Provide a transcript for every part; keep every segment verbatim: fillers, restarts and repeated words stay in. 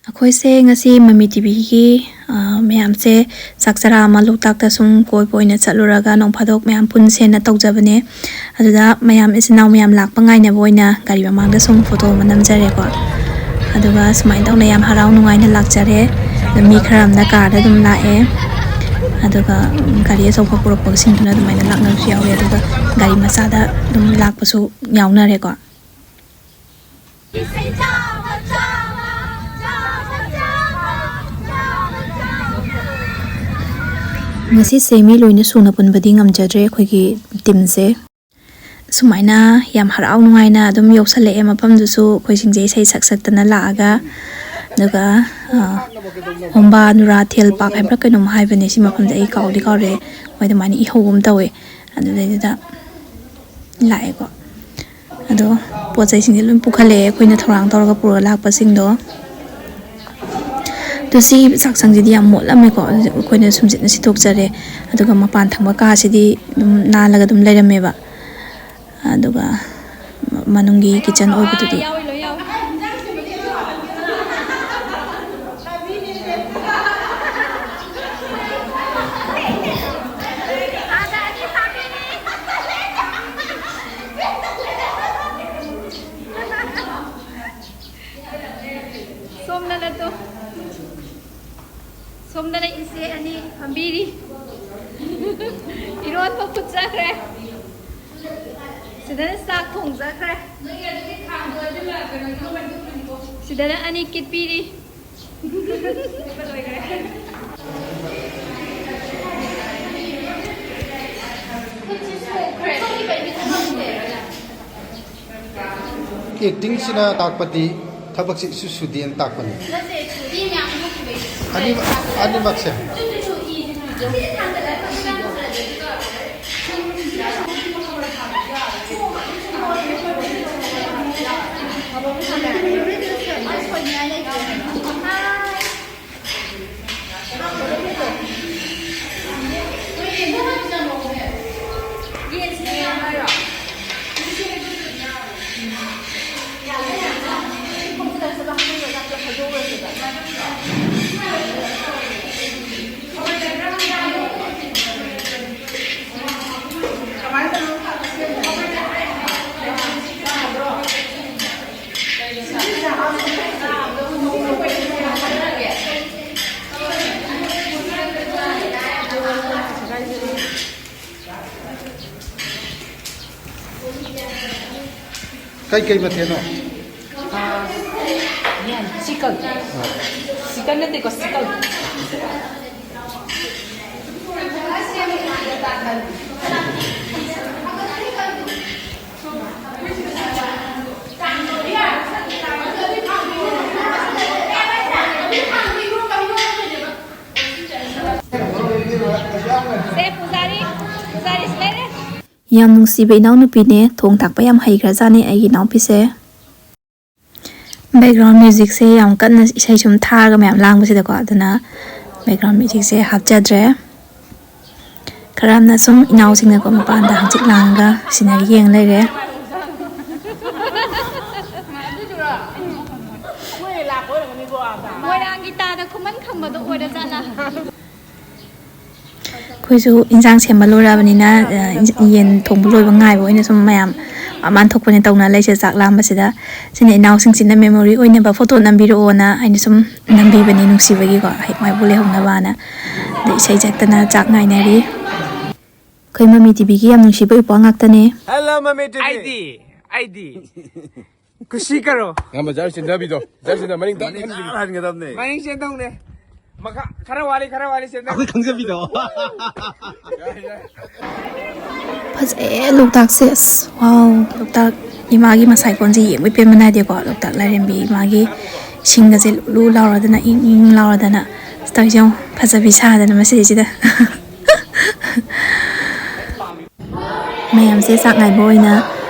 ꯑꯩꯈꯣꯏꯁꯦ ꯉꯁꯤ ꯃꯃꯤ ꯇꯤꯚꯤꯒꯤ, ꯑ, ꯃꯌꯥꯝꯁꯦ ꯆꯥꯛ ꯆꯔꯥ ꯑꯃ ꯂꯣꯛꯇꯥꯛꯇ ꯁꯨꯝ ꯀꯣꯏꯕ ꯑꯣꯏꯅ ꯆꯠꯂꯨꯔꯒ ꯅꯣꯡ ꯐꯥꯗꯣꯛ ꯃꯌꯥꯝ ꯄꯨꯟꯁꯦꯅ ꯇꯧꯖꯕꯅꯦ꯫ ꯑꯗꯨꯗ ꯃꯌꯥꯝ ꯏꯆꯤꯟ ꯏꯅꯥꯎ ꯃꯌꯥꯝ ꯂꯥꯛꯄ ꯉꯥꯏꯅꯕ ꯑꯣꯏꯅ ꯒꯥꯔꯤ ꯃꯃꯥꯡꯗ ꯁꯨꯝ ꯐꯣꯇꯣ ꯑꯃ ꯅꯝꯖꯔꯦꯀꯣ꯫ ꯑꯗꯨꯒ ꯁꯨꯃꯥꯏꯅ ꯇꯧꯅ ꯌꯥꯝ ꯍꯔꯥꯎ ꯅꯨꯡꯉꯥꯏꯅ ꯂꯥꯛꯆꯔꯦ꯫ ꯑꯗ ꯃꯤ ꯈꯔ ꯑꯃꯅ ꯀꯥꯔꯗ ꯑꯗꯨꯝ ꯂꯥꯛꯑꯦ꯫ ꯑꯗꯨꯒ ꯒꯥꯔꯤ ꯑꯆꯧꯕ ꯄꯨꯔꯛꯄꯁꯤꯡꯗꯨꯅ ꯑꯗꯨꯃꯥꯏꯅ ꯂꯥꯛꯅꯕꯁꯨ ꯌꯥꯎꯋꯦ꯫ ꯑꯗꯨꯒ ꯒꯥꯔꯤ ꯃꯆꯥꯗ ꯑꯗꯨꯝ ꯂꯥꯛꯄꯁꯨ ꯌꯥꯎꯅꯔꯦꯀꯣ꯫ ꯉꯁꯤꯁꯦ ꯃꯤ ꯂꯣꯏꯅ ꯁꯨꯅ ꯄꯨꯟꯕꯗꯤ ꯉꯝꯖꯗ꯭ꯔꯦ ꯑꯩꯈꯣꯏꯒꯤ ꯇꯤꯝꯁꯦ꯫ ꯁꯨꯃꯥꯏꯅ ꯌꯥꯝ ꯍꯔꯥꯎ ꯅꯨꯡꯉꯥꯏꯅ ꯑꯗꯨꯝ ꯌꯧꯁꯜꯂꯛꯑꯦ ꯃꯐꯝꯗꯨꯁꯨ꯫ ꯑꯩꯈꯣꯏꯁꯤꯡꯁꯦ ꯏꯁꯩ ꯁꯛ ꯁꯛꯇꯅ ꯂꯥꯛꯑꯒ, ꯑꯗꯨꯒ, ꯑ, ꯑꯣꯝꯕꯥ ꯅꯨꯔꯥ ꯊꯦꯜ ꯄꯥꯛ ꯍꯥꯏꯕ꯭ꯔꯥ ꯀꯩꯅꯣꯝ ꯍꯥꯏꯕꯅꯦ꯫ ꯁꯤ ꯃꯐꯝꯁꯦ ꯑꯩ ꯀꯥꯎꯗꯤ ꯀꯥꯎꯔꯦ꯫ ꯃꯣꯏ ꯑꯗꯨꯃꯥꯏꯅ ꯏꯍꯧꯕ ꯑꯃ ꯇꯧꯋꯦ꯫ ꯑꯗꯨꯗꯩꯗꯨꯗ ꯂꯥꯛꯑꯦꯀꯣ꯫ ꯑꯗꯣ ꯄꯣꯠ ꯆꯩꯁꯤꯡꯁꯦ ꯂꯣꯏ ꯄꯨꯈꯠꯂꯛꯑꯦ, ꯑꯩꯈꯣꯏꯅ ꯊꯧꯔꯥꯡ ꯇꯧꯔꯒ ꯄꯨꯔꯒ ꯂꯥꯛꯄꯁꯤꯡꯗꯣ꯫ ꯑꯗꯣ ꯁꯤ ꯆꯥꯛꯁꯪꯁꯤꯗꯤ ꯌꯥꯝ ꯃꯣꯠꯂꯝꯃꯦꯀꯣ꯫ ꯑꯗꯨꯗꯤ ꯑꯩꯈꯣꯏꯅ ꯁꯨꯝꯖꯤꯠꯅ ꯁꯤꯠꯇꯣꯛꯆꯔꯦ꯫ ꯑꯗꯨꯒ ꯃꯄꯥꯟ ꯊꯪꯕ ꯀꯥꯁꯤꯗꯤ ꯑꯗꯨꯝ ꯅꯥꯜꯂꯒ ꯑꯗꯨꯝ ꯂꯩꯔꯝꯃꯦꯕ꯫ ꯑꯗꯨꯒ ꯃꯅꯨꯡꯒꯤ ꯀꯤꯠꯆꯟ ꯑꯣꯏꯕꯗꯨꯗꯤ꯫ ꯁꯣꯝꯗꯅ ꯇꯨ, ꯁꯣꯝꯗꯅ ꯏꯆꯦ ꯑꯅꯤ ꯐꯝꯕꯤꯔꯤ꯫ ꯏꯔꯣꯟꯕ ꯐꯨꯠꯆꯈ꯭ꯔꯦ꯫ ꯁꯤꯗꯅ ꯆꯥꯛ ꯊꯣꯡꯖꯈ꯭ꯔꯦ꯫ ꯁꯤꯗꯅ ꯑꯅꯤ ꯀꯤꯠꯄꯤꯔꯤ꯫ ꯑꯦꯛꯇꯤꯡꯁꯤꯅ ꯇꯥꯛꯄꯗꯤ ꯊꯕꯛꯁꯤ ꯏꯁꯨ ꯁꯨꯗꯦꯅ ꯇꯥꯛꯄꯅꯤ꯫ ꯑꯅꯤꯃꯛ, ꯑꯅꯤꯃꯛꯁꯦ꯫ ꯀꯩ ꯀꯩ ꯃꯊꯦꯜꯅꯣ? ꯌꯦꯟ, ꯆꯤꯀꯜ꯫ ꯆꯤꯀꯜ ꯅꯠꯇꯦꯀꯣ, ꯆꯤꯀꯜ꯫ ꯁꯦ, ꯄꯨꯖꯥꯔꯤ, ꯄꯨꯖꯥꯔꯤ ꯁꯤ ꯂꯩꯔꯦ꯫ ꯌꯥꯝ ꯅꯨꯡꯁꯤꯕ ꯏꯅꯥꯎꯅꯨꯄꯤꯅꯦ, ꯊꯣꯡ ꯊꯥꯛꯄ ꯌꯥꯝ ꯍꯩꯈ꯭ꯔꯖꯥꯠꯅꯤ ꯑꯩꯒꯤ ꯏꯅꯥꯎꯄꯤꯁꯦ꯫ Background musicꯁꯦ ꯌꯥꯝ ꯀꯟꯅ ꯏꯁꯩ ꯁꯨꯝ ꯊꯥꯔꯒ ꯃꯌꯥꯝ ꯂꯥꯡꯕꯁꯤꯗꯀꯣ, ꯑꯗꯨꯅ background musicꯁꯦ ꯍꯥꯞꯆꯗ꯭ꯔꯦ꯫ ꯈꯔ ꯑꯃꯅ ꯁꯨꯝ ꯏꯅꯥꯎꯁꯤꯡꯅꯀꯣ ꯃꯄꯥꯟꯗ ꯍꯪꯆꯤꯠ ꯂꯥꯡꯉꯒ scenery ꯌꯦꯡ ꯂꯩꯔꯦ꯫ ꯃꯣꯏꯔꯥꯡꯒꯤ ꯇꯥꯗ ꯈꯨꯃꯟ ꯈꯝꯕꯗꯣ ꯑꯣꯏꯔꯖꯥꯠꯂꯥ? ꯑꯩꯈꯣꯏꯁꯨ ꯏꯟꯁꯥꯡ ꯁꯦꯝꯕ ꯂꯣꯏꯔꯛꯑꯕꯅꯤꯅ, ꯑ, ꯏꯟ-, ꯌꯦꯟ ꯊꯣꯡꯕ ꯂꯣꯏꯕ ꯉꯥꯏꯕ ꯑꯣꯏꯅ ꯁꯨꯝ ꯃꯌꯥꯝ ꯃꯄꯥꯟ ꯊꯣꯛꯄꯅꯦ ꯇꯧꯅ ꯂꯩꯁꯦ ꯆꯥꯛ ꯂꯥꯝꯕꯁꯤꯗ꯫ ꯁꯤꯅ ꯏꯅꯥꯎꯁꯤꯡꯁꯤꯅ memory ꯑꯣꯏꯅꯕ photo ꯅꯝꯕꯤꯔꯛꯑꯣꯅ ꯑꯩꯅ ꯁꯨꯝ ꯅꯝꯕꯤꯕꯅꯤ, ꯅꯨꯡꯁꯤꯕꯒꯤꯀꯣ, ꯍꯦꯛ ꯃꯥꯏꯕꯨ ꯂꯩꯍꯧꯅꯕꯅ꯫ ꯑꯗ ꯏꯁꯩ ꯁꯛꯇꯅ ꯆꯥꯛ ꯉꯥꯏꯅꯔꯤ꯫ ꯑꯩꯈꯣꯏ ꯃꯃꯤ ꯇꯤꯚꯤꯒꯤ ꯌꯥꯝ ꯅꯨꯡꯁꯤꯕ ꯏꯄ꯭ꯋꯥ ꯉꯥꯛꯇꯅꯦ꯫ Hello, ꯃꯃꯤ ꯇꯤꯚꯤ꯫ ꯑꯩꯗꯤ, ꯑꯩꯗꯤ꯫ ꯈꯨꯁꯤ ꯀꯔꯣ꯫ ꯉꯝꯕ ꯖꯔ ꯆꯦꯟꯊꯕꯤꯗꯣ, ꯖꯔ ꯆꯦꯟꯊ ꯃꯅꯤꯡ ꯇꯞ ꯍꯟꯈꯤꯕꯤ꯫ ꯍꯟꯒꯗꯕꯅꯦ꯫ ꯃꯅꯤꯡ ꯆꯦꯟꯊꯧꯅꯦ꯫ ꯃꯈꯥ, ꯈꯔ ꯋꯥꯠꯂꯤ, ꯈꯔ ꯋꯥꯠꯂꯤ ꯆꯦꯟꯊꯧ꯫ ꯑꯩꯈꯣꯏ ꯈꯪꯖꯕꯤꯗꯣ꯫ ꯐꯖꯩꯌꯦ ꯂꯣꯛꯇꯥꯛꯁꯦ꯫ ꯑꯁ, wow, ꯂꯣꯛꯇꯥꯛ ꯏꯃꯥꯒꯤ ꯃꯁꯥꯏꯀꯣꯟꯁꯦ ꯌꯦꯡꯕꯩ ꯄꯦꯟꯕ ꯅꯥꯏꯗꯦꯀꯣ꯫ ꯂꯣꯛꯇꯥꯛ ꯂꯥꯏꯔꯦꯝꯕꯤ ꯏꯃꯥꯒꯤ ꯏꯁꯤꯡꯒꯁꯦ ꯂꯨ ꯂꯨ ꯂꯥꯎꯔꯗꯅ, ꯏꯪ ꯏꯪ ꯂꯥꯎꯔꯗꯅ꯫ ꯑꯁ, ꯇꯧꯔꯤꯁꯦ ꯌꯦꯡꯉꯣ, ꯐꯖꯕꯤ ꯁꯥꯗꯅ ꯃꯁꯤꯗꯩꯁꯤꯗ꯫ ꯃꯌꯥꯝꯁꯦ ꯆꯥꯛ ꯉꯥꯏꯕ ꯑꯣꯏꯅ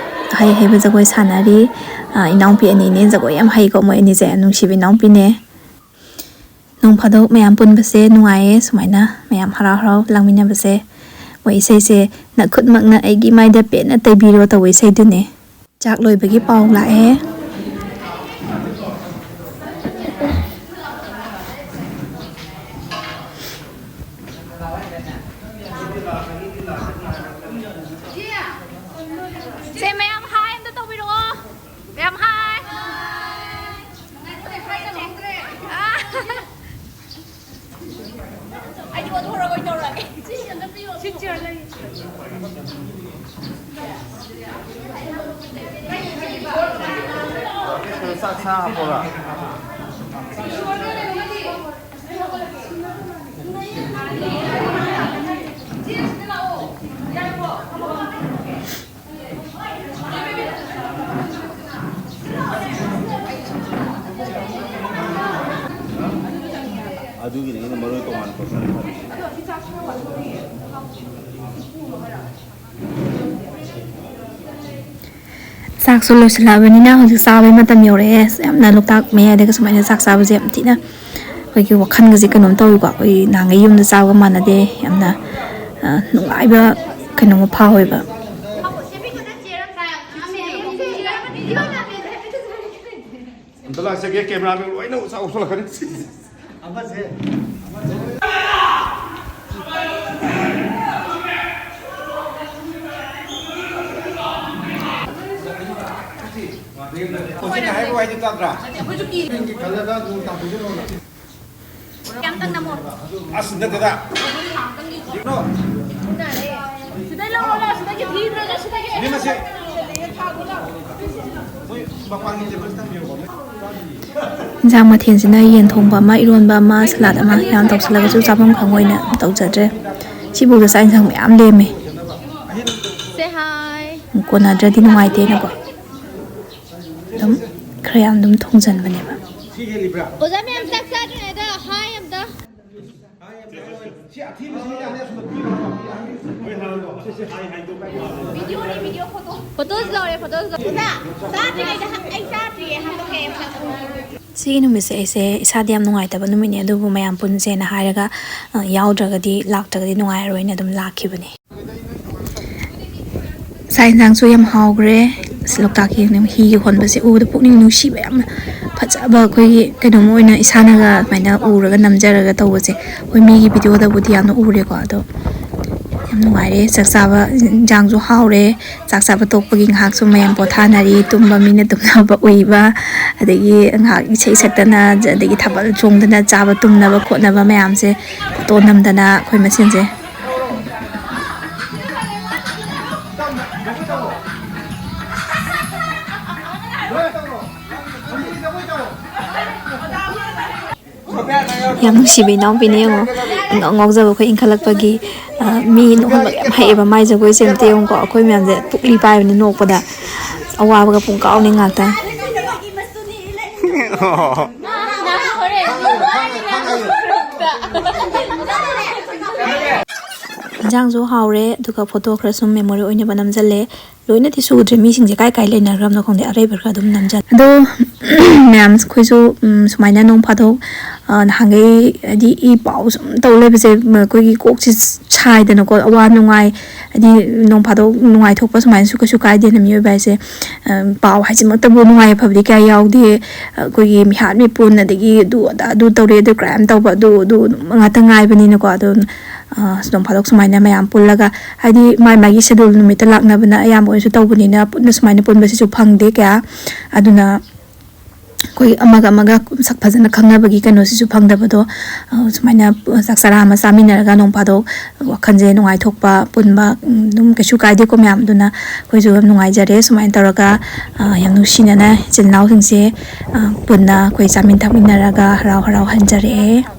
ꯍꯩ ꯍꯩꯕ ꯖꯒꯣꯏ ꯁꯥꯟꯅꯔꯤ꯫ ꯑ, ꯏꯅꯥꯎꯄꯤ ꯑꯅꯤꯅꯦ, ꯖꯒꯣꯏ ꯌꯥꯝ ꯍꯩꯀꯣ ꯃꯣꯏ ꯑꯅꯤꯁꯦ, ꯌꯥꯝ ꯅꯨꯡꯁꯤꯕ ꯏꯅꯥꯎꯄꯤꯅꯦ꯫ ꯅꯣꯡ ꯐꯥꯗꯣꯛ ꯃꯌꯥꯝ ꯄꯨꯟꯕꯁꯦ ꯅꯨꯡꯉꯥꯏꯌꯦ, ꯁꯨꯃꯥꯏꯅ ꯃꯌꯥꯝ ꯍꯔꯥꯎ ꯍꯔꯥꯎ ꯂꯥꯡꯃꯤꯟꯅꯕꯁꯦ꯫ ꯃꯣꯏ ꯏꯁꯩꯁꯦ "ꯅꯈꯨꯠꯃꯛꯅ ꯑꯩꯒꯤ ꯃꯥꯏꯗ ꯄꯦꯟꯅ ꯇꯩꯕꯤꯔꯣ" ꯇꯧꯕ ꯏꯁꯩꯗꯨꯅꯦ꯫ ꯆꯥꯛ ꯂꯣꯏꯕꯒꯤ ꯄꯥꯎ ꯂꯥꯛꯑꯦ꯫ ꯁꯦ, ꯃꯌꯥꯝ ꯍꯥꯏ ꯑꯝꯇ ꯇꯧꯕꯤꯔꯛꯑꯣ꯫ ꯃꯌꯥꯝ ꯍꯥꯏ꯫ ꯑꯥ꯫ ꯑꯩꯗꯤ ꯑꯣꯟꯊꯣꯔꯛꯑꯣꯏ ꯇꯧꯔꯒꯦ꯫ ꯁꯤ ꯆꯤꯌꯔ ꯂꯩ꯫ ꯆꯥꯛ ꯁꯥ ꯍꯥꯞꯄꯣꯔꯥ? ꯑꯗꯨꯒꯤꯅꯤ ꯑꯩꯅ ꯃꯔꯣꯏ ꯇꯣꯉꯥꯟꯅ ꯀꯣꯠꯁꯜꯂ ꯊꯝꯃꯤꯁꯦ꯫ ꯆꯥꯛꯁꯨ ꯂꯣꯏꯁꯤꯜꯂꯛꯑꯕꯅꯤꯅ ꯍꯧꯖꯤꯛ ꯆꯥꯕꯩ ꯃꯇꯝ ꯌꯧꯔꯛꯑꯦ꯫ ꯌꯥꯝꯅ ꯂꯣꯛꯇꯥꯛ ꯃꯌꯥꯏꯗꯒ ꯁꯨꯃꯥꯏꯅ ꯆꯥꯛ ꯆꯥꯕꯁꯦ ꯌꯥꯝ ꯊꯤꯅ ꯑꯩꯈꯣꯏꯒꯤ ꯋꯥꯈꯜꯒꯁꯦ ꯀꯩꯅꯣꯝ ꯇꯧꯋꯤꯀꯣ꯫ ꯑꯩꯈꯣꯏ ꯅꯍꯥꯟꯈꯩ ꯌꯨꯝꯗ ꯆꯥꯕꯒ ꯃꯥꯟꯅꯗꯦ꯫ ꯌꯥꯝꯅ, ꯑ, ꯅꯨꯡꯉꯥꯏꯕ ꯀꯩꯅꯣꯝꯃ ꯐꯥꯎꯋꯦꯕ꯫ ꯑꯝꯇ ꯂꯥꯛꯆꯒꯦ, ꯀꯦꯃꯦꯔꯥꯃꯦꯟ ꯂꯣꯏꯅ ꯎꯁꯥ ꯎꯁꯜꯂꯛꯀꯅꯤ꯫ ꯑꯃꯁꯦ꯫ ꯍꯧꯖꯤꯛ ꯍꯥꯏꯕ ꯋꯥꯍꯩꯗꯨ ꯇꯥꯗ꯭ꯔꯥ? ꯀꯌꯥꯝꯇꯪ ꯅꯝꯃꯣ꯫ ꯑꯁ, ꯅꯠꯇꯦꯗ꯫ ꯁꯤꯗꯩ ꯂꯧꯔꯣ, ꯂꯧꯔꯣ, ꯁꯤꯗꯒꯤ ꯊꯤꯗ꯭ꯔꯒ ꯁꯤꯗꯒꯤ꯫ ꯏꯕꯦꯝꯃꯁꯦ꯫ ꯃꯣꯏ ꯃꯄꯥꯟꯒꯤ ꯇꯦꯕꯜꯁꯤꯗ ꯊꯝꯕꯤꯌꯨꯀꯣ꯫ ꯏꯟꯁꯥꯡ ꯃꯊꯦꯜꯁꯤꯅ ꯌꯦꯟ ꯊꯣꯡꯕ ꯑꯃ, ꯏꯔꯣꯟꯕ ꯑꯃ, ꯁꯂꯥꯗ ꯑꯃ ꯌꯥꯝ ꯇꯧꯁꯜꯂꯒꯁꯨ ꯆꯥꯐꯝ ꯈꯪꯉꯣꯏꯅ ꯇꯧꯖꯗ꯭ꯔꯦ꯫ ꯁꯤꯐꯧꯗ ꯆꯥꯛ ꯏꯟꯁꯥꯡ ꯃꯌꯥꯝ ꯂꯦꯝꯃꯦ꯫ Say hi. ꯀꯣꯟꯅꯗ꯭ꯔꯗꯤ ꯅꯨꯡꯉꯥꯏꯇꯦꯅꯀꯣ꯫ ꯑꯗꯨꯝ ꯈꯔ ꯌꯥꯝ ꯑꯗꯨꯝ ꯊꯣꯡꯖꯟꯕꯅꯦꯕ꯫ ꯑꯣꯖꯥ ꯃꯌꯥꯝ ꯆꯥꯛ ꯆꯥꯗ꯭ꯔꯤꯉꯩꯗ hi ꯑꯝꯇ꯫ Photos ꯂꯧꯔꯦ, photos ꯂꯧꯔꯦ꯫ ꯑꯣꯖꯥ, ꯆꯥꯗ꯭ꯔꯤꯉꯩꯗ ꯑꯩ ꯆꯥꯗ꯭ꯔꯤꯌꯦ ꯍꯥꯏꯕ ꯀꯩ ꯑꯝꯇ꯫ ꯁꯤꯒꯤ ꯅꯨꯃꯤꯠꯁꯦ ꯑꯩꯁꯦ ꯏꯁꯥꯗꯤ ꯌꯥꯝ ꯅꯨꯡꯉꯥꯏꯇꯕ ꯅꯨꯃꯤꯠꯅꯦ, ꯑꯗꯨꯕꯨ ꯃꯌꯥꯝ ꯄꯨꯟꯁꯦꯅ ꯍꯥꯏꯔꯒ, ꯑ, ꯌꯥꯎꯗ꯭ꯔꯒꯗꯤ, ꯂꯥꯛꯇ꯭ꯔꯒꯗꯤ ꯅꯨꯡꯉꯥꯏꯔꯔꯣꯏꯅ ꯑꯗꯨꯝ ꯂꯥꯛꯈꯤꯕꯅꯦ꯫ ꯆꯥꯛ ꯌꯦꯟꯁꯥꯡꯁꯨ ꯌꯥꯝ ꯍꯥꯎꯈ꯭ꯔꯦ꯫ ꯑꯁ, ꯂꯣꯛꯇꯥꯛꯀꯤ ꯍꯤꯒ ꯍꯣꯟꯕꯁꯦ ꯎꯕꯗ ꯄꯨꯛꯅꯤꯡ ꯅꯨꯡꯁꯤꯕ, ꯌꯥꯝꯅ ꯐꯖꯕ, ꯑꯩꯈꯣꯏꯒꯤ ꯀꯩꯅꯣꯝ ꯑꯣꯏꯅ ꯏꯁꯥꯅꯒ ꯑꯗꯨꯃꯥꯏꯅ ꯎꯔꯒ ꯅꯝꯖꯔꯒ ꯇꯧꯕꯁꯦ꯫ ꯍꯣꯏ, ꯃꯤꯒꯤ videoꯗꯕꯨꯗꯤ ꯌꯥꯝꯅ ꯎꯔꯦꯀꯣ, ꯑꯗꯣ ꯌꯥꯝ ꯅꯨꯡꯉꯥꯏꯔꯦ꯫ ꯆꯥꯛ ꯆꯥꯕ, ꯏꯟꯖꯥꯡꯁꯨ ꯍꯥꯎꯔꯦ꯫ ꯆꯥꯛ ꯆꯥꯕ ꯇꯣꯛꯄꯒꯤ ꯉꯥꯏꯍꯥꯛꯁꯨ ꯃꯌꯥꯝ ꯄꯣꯊꯥꯅꯔꯤ, ꯇꯨꯝꯕ ꯃꯤꯅ ꯇꯨꯝꯅꯕ ꯎꯏꯕ, ꯑꯗꯒꯤ ꯉꯥꯏꯍꯥꯛ ꯏꯁꯩ ꯁꯛꯇꯅ, ꯑꯗꯒꯤ ꯊꯥꯕꯜ ꯆꯣꯡꯗꯅ ꯆꯥꯕ ꯇꯨꯝꯅꯕ ꯈꯣꯠꯅꯕ ꯃꯌꯥꯝꯁꯦ ꯐꯣꯇꯣ ꯅꯝꯗꯅ ꯑꯩꯈꯣꯏ ꯃꯁꯦꯟꯁꯦ꯫ ꯌꯥꯝ ꯅꯨꯡꯁꯤꯕ ꯏꯅꯥꯎꯄꯤꯅꯦ ꯌꯦꯡꯉꯣ꯫ ꯉꯥꯎ-, ꯉꯥꯎꯖꯕ ꯑꯩꯈꯣꯏ ꯏꯟꯈꯠꯂꯛꯄꯒꯤ, ꯑ, ꯃꯤ ꯅꯣꯛꯍꯟꯕ ꯌꯥꯝ ꯍꯩꯌꯦꯕ꯫ ꯃꯥꯏ ꯖꯒꯣꯏꯁꯦ ꯑꯝꯇ ꯌꯦꯡꯉꯨꯀꯣ꯫ ꯑꯩꯈꯣꯏ ꯃꯌꯥꯝꯁꯦ ꯄꯨꯛꯂꯤ ꯄꯥꯏꯕꯅꯤ ꯅꯣꯛꯄꯗ꯫ ꯑꯋꯥꯕꯒ ꯄꯨꯡꯀꯥꯎꯅꯤ ꯉꯥꯛꯇ꯫ ꯏꯟꯖꯥꯡꯁꯨ ꯍꯥꯎꯔꯦ, ꯑꯗꯨꯒ ꯐꯣꯇꯣ ꯈꯔ ꯁꯨꯝ ꯃꯦꯃꯣꯔꯤ ꯑꯣꯏꯅꯕ ꯅꯝꯖꯜꯂꯦ꯫ ꯂꯣꯏꯅꯗꯤ ꯁꯨꯗ꯭ꯔꯦ, ꯃꯤꯁꯤꯡꯁꯦ ꯀꯥꯏ ꯀꯥꯏ ꯂꯩꯅꯈ꯭ꯔꯕꯅꯣ ꯈꯪꯗꯦ, ꯑꯔꯩꯕ ꯈꯔ ꯑꯗꯨꯝ ꯅꯝꯖꯜꯂꯦ꯫ ꯑꯗꯣ ꯃꯌꯥꯝ ꯑꯩꯈꯣꯏꯁꯨ, ꯎꯝ, ꯁꯨꯃꯥꯏꯅ ꯅꯣꯡ ꯐꯥꯗꯣꯛ, ꯑ, ꯅꯍꯥꯟꯈꯩ ꯍꯥꯏꯗꯤ ꯏ ꯄꯥꯎ ꯁꯨꯝ ꯇꯧ ꯂꯩꯕꯁꯦ, ꯎꯝ, ꯑꯩꯈꯣꯏꯒꯤ ꯀꯣꯛꯁꯦ ꯁꯥꯏꯗꯅꯀꯣ꯫ ꯑꯋꯥ ꯅꯨꯡꯉꯥꯏ ꯍꯥꯏꯗꯤ ꯅꯣꯡ ꯐꯥꯗꯣꯛ ꯅꯨꯡꯉꯥꯏꯊꯣꯛꯄ ꯁꯨꯃꯥꯏꯅꯁꯨ ꯀꯩꯁꯨ ꯀꯥꯏꯗꯦꯅ, ꯃꯤꯑꯣꯏꯕ ꯍꯥꯏꯁꯦ꯫ ꯑ, ꯄꯥꯎ ꯍꯥꯏꯁꯤꯃꯛꯇꯕꯨ ꯅꯨꯡꯉꯥꯏ ꯑꯐꯕꯗꯤ ꯀꯌꯥ ꯌꯥꯎꯗꯦ꯫ ꯑꯩꯈꯣꯏꯒꯤ ꯃꯤꯍꯥꯠ ꯃꯤꯄꯨꯟ, ꯑꯗꯒꯤ ꯑꯗꯨ ꯑꯗꯥ, ꯑꯗꯨ ꯇꯧꯔꯦ, ꯑꯗꯨ ꯀ꯭ꯔꯥꯏꯝ ꯇꯧꯕ, ꯑꯗꯨ ꯑꯗꯨ ꯉꯥꯛꯇ ꯉꯥꯏꯕꯅꯤꯅꯀꯣ꯫ ꯑꯗꯨ ꯑ, ꯅꯣꯡ ꯐꯥꯗꯣꯛ ꯁꯨꯃꯥꯏꯅ ꯃꯌꯥꯝ ꯄꯨꯜꯂꯒ, ꯍꯥꯏꯗꯤ ꯃꯥꯏ ꯃꯥꯒꯤ ꯁꯦꯗꯨꯜ ꯅꯨꯃꯤꯠꯇ ꯂꯥꯛꯅꯕꯅ ꯑꯌꯥꯝꯕ ꯑꯣꯏꯔꯁꯨ ꯇꯧꯕꯅꯤꯅ, ꯄꯨꯟꯅ ꯁꯨꯃꯥꯏꯅ ꯄꯨꯟꯕꯁꯤꯁꯨ ꯐꯪꯗꯦ ꯀꯌꯥ꯫ ꯑꯗꯨꯅ ꯑꯩꯈꯣꯏ ꯑꯃꯒ ꯑꯃꯒ ꯁꯛ ꯐꯖꯅ ꯈꯪꯅꯕꯒꯤ ꯀꯩꯅꯣꯁꯤꯁꯨ ꯐꯪꯗꯕꯗꯣ, ꯑ, ꯁꯨꯃꯥꯏꯅ ꯆꯥꯛ ꯆꯔꯥ ꯑꯃ ꯆꯥꯃꯤꯟꯅꯔꯒ ꯅꯣꯡ ꯐꯥꯗꯣꯛ ꯋꯥꯈꯜꯁꯦ ꯅꯨꯡꯉꯥꯏꯊꯣꯛꯄ, ꯄꯨꯟꯕ, ꯎꯝ, ꯑꯗꯨꯝ ꯀꯩꯁꯨ ꯀꯥꯏꯗꯦꯀꯣ ꯃꯌꯥꯝ꯫ ꯑꯗꯨꯅ ꯑꯩꯈꯣꯏꯁꯨ ꯌꯥꯝ ꯅꯨꯡꯉꯥꯏꯖꯔꯦ ꯁꯨꯃꯥꯏꯅ ꯇꯧꯔꯒ, ꯑ, ꯌꯥꯝ ꯅꯨꯡꯁꯤꯅꯅ ꯏꯆꯤꯜ ꯏꯅꯥꯎꯁꯤꯡꯁꯦ, ꯑ, ꯄꯨꯟꯅ ꯑꯩꯈꯣꯏ ꯆꯥꯃꯤꯟ ꯊꯛꯃꯤꯟꯅꯔꯒ ꯍꯔꯥꯎ ꯍꯔꯥꯎ ꯍꯟꯖꯔꯛꯑꯦ꯫